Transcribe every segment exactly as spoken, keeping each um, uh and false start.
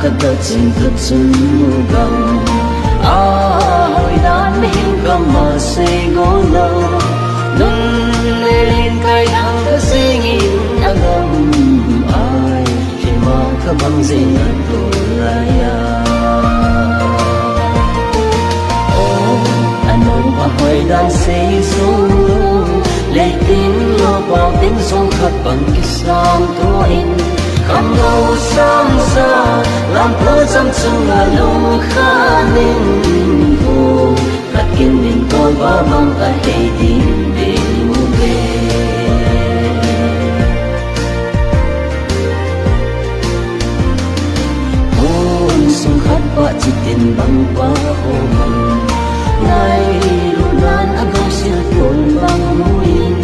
Kaching kachun mu gam, a hoidan mihing gam a sei go lo. Nun le lin kai thang ka singin a gam ai, hima ka bang zing a tu lai a. O, a nung a hoidan sei zo lo, leitin lo pau tin zong khat bang kisam tuin. Kham lo sam sa, lam po cham chunga lung khanin ko. Khat kin min ko ba bang a hei ding ding mu ve. Hun sung khat pa chitin bang pa ho man. Ngai lu nan a gam sil pon bang mu in.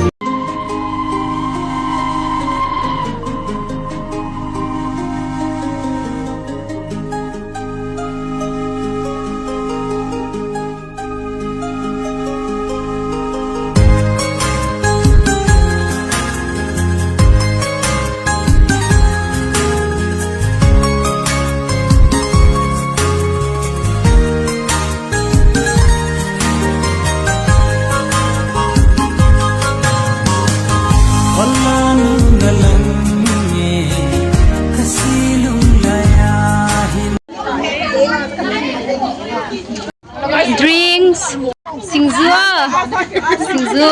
Drinks, singju, singju.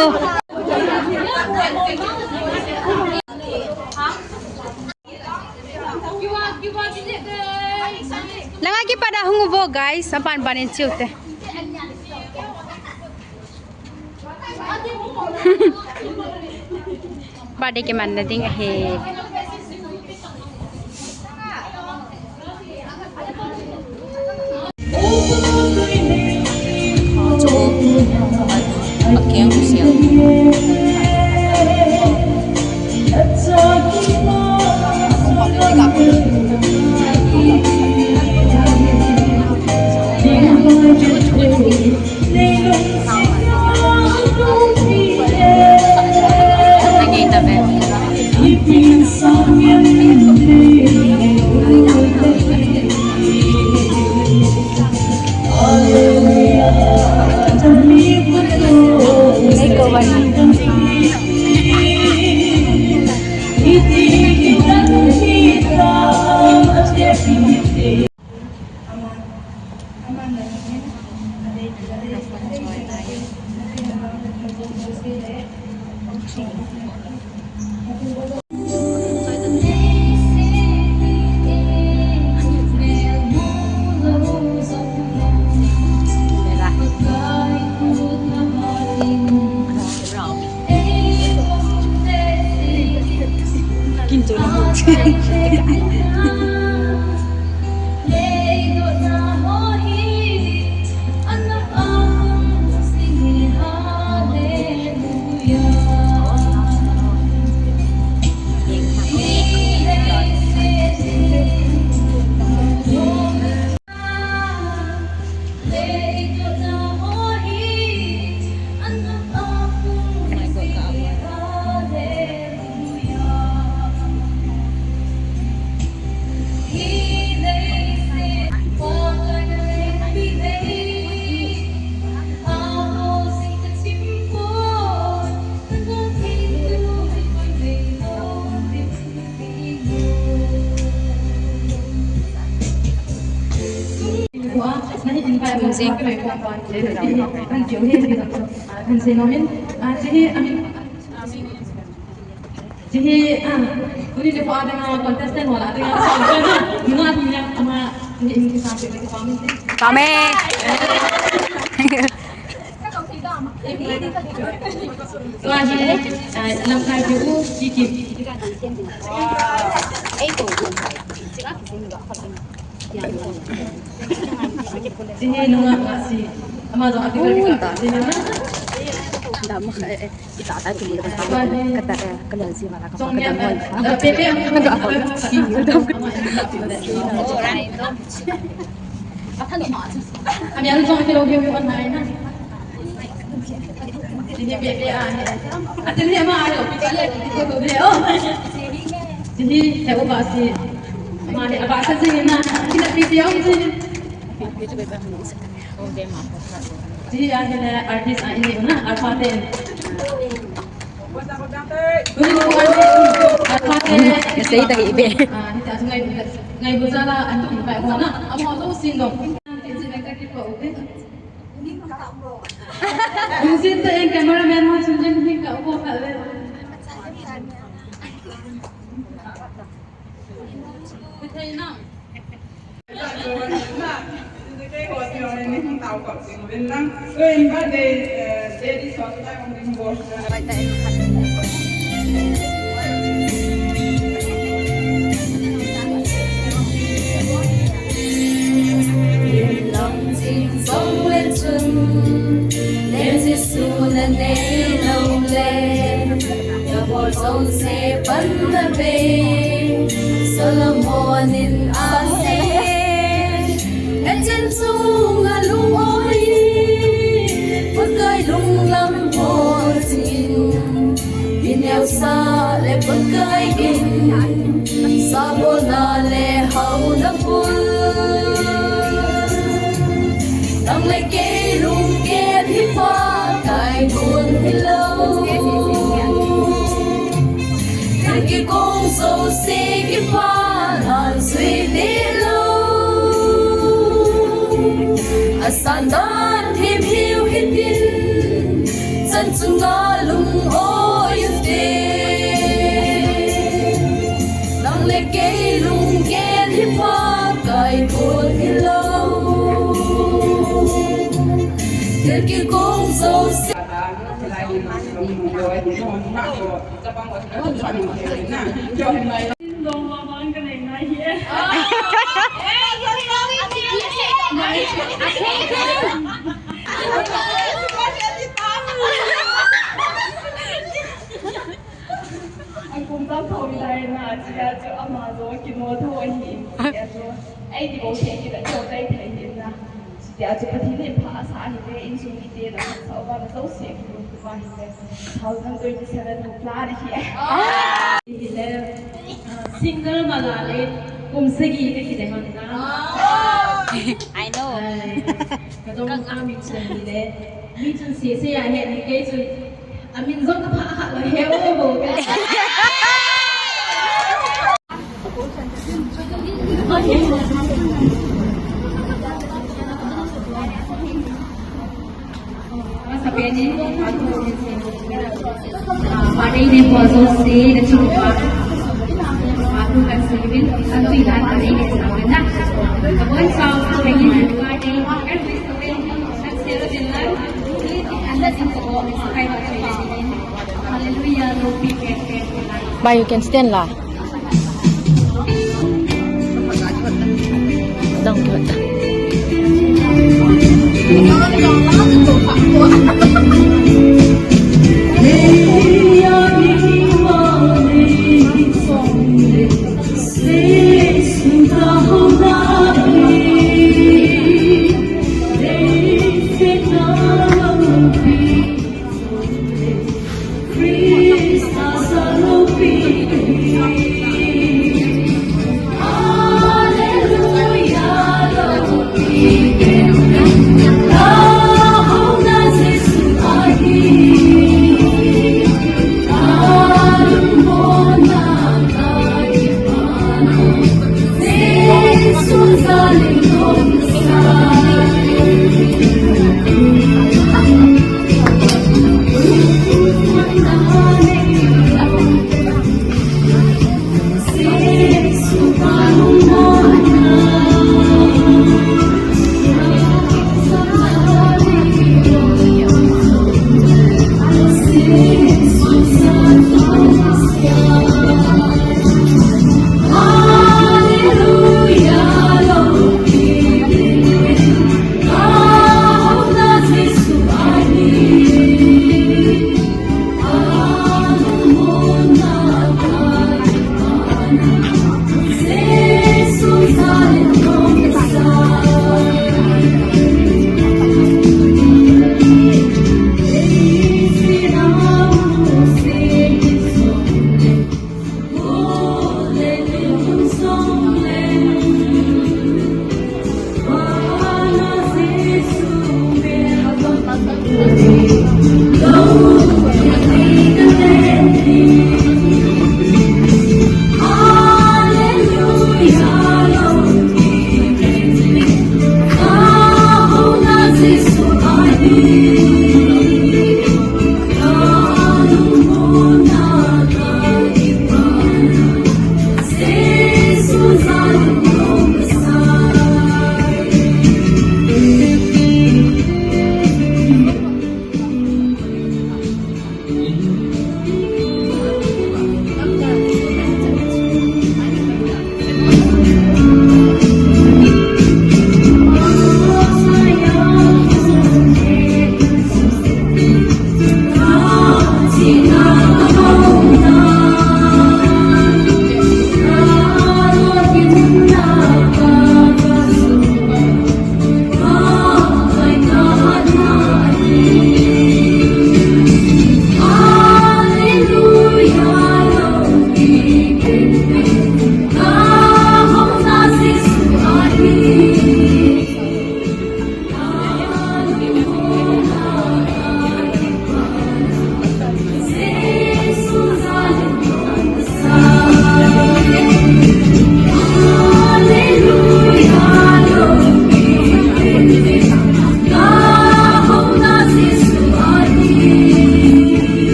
Langa kipat a hung uvo, guys, apan panin chiu te. Birthday kimanna ding ahi. Pame. Tua hi, ah, lamkai pi u, Kikim. Hiche hi nunga nga si. Ama jong ati ka ta. Dam, eh, eh, ita ta ki. Tua hi. Kata, eh, kalian si mala ka. Jong kata ya, mo. Eh, pepe. Kata. Kata. Ami ang jong kilo kilo on hai na. Hiche hi pepe ahi. Ati ni ama ahi, pepe ahi, ko to de o. Hiche hi he uva si. Mane, aba sa jing na, kina pi ti om jing. Ji a hile artist a ini na, alpha ten. Alpha ten. Sei ta hi be. Ah, ni ta ngai, ngai bu jala an tu pai ko na. Amo to sing dong. Ti ji na ka ki ko u be. Ni ka mo. Ni si te en cameraman ho chun jing ni ka u ko ka le. Lamjing jong le chun, Jesu na nei lou le, na bol jouse pan na bei, Solomon in asei, na chen chunga lung-oi, Pakai lunglam bol jin, mi neosah le Pakai in, sabolna le hauna bul. Nang le kei lunggel hi Pakai gon hilou. Thil kikong jouse kipa nan jui deh lou. Asan dan thim hiu hitin, chan chunga lung-oi u te. Nang le kei lunggel hi Pakai gon hilou. Thil kikong jouse. An kum tam tho mi lai na, chia chu ama jo kimo tho ahi, chia chu. Ei ti bo thei kit a, tho tai thei hin na. Chia chu Pathen in pha asa hile, insung mite na pha sa uva na jouse kilungtup a hile. Two thousand twenty-seven kum plan ahi. Hile, ah, single mala le, kum sagi ka kile hon na. I know. Ai, ka dong ka min chun hile. Min chun sese ya he ni kei chun. Amin jong ka pha kha lo he o bo ka. Masa peni, ah, birthday ne po jouse, na chu pa. Atu kan sivin, kan tu ilan birthday ne sa na. Abon sa, birthday, kan tu ilan. Ba, you can stand la. Don't do it.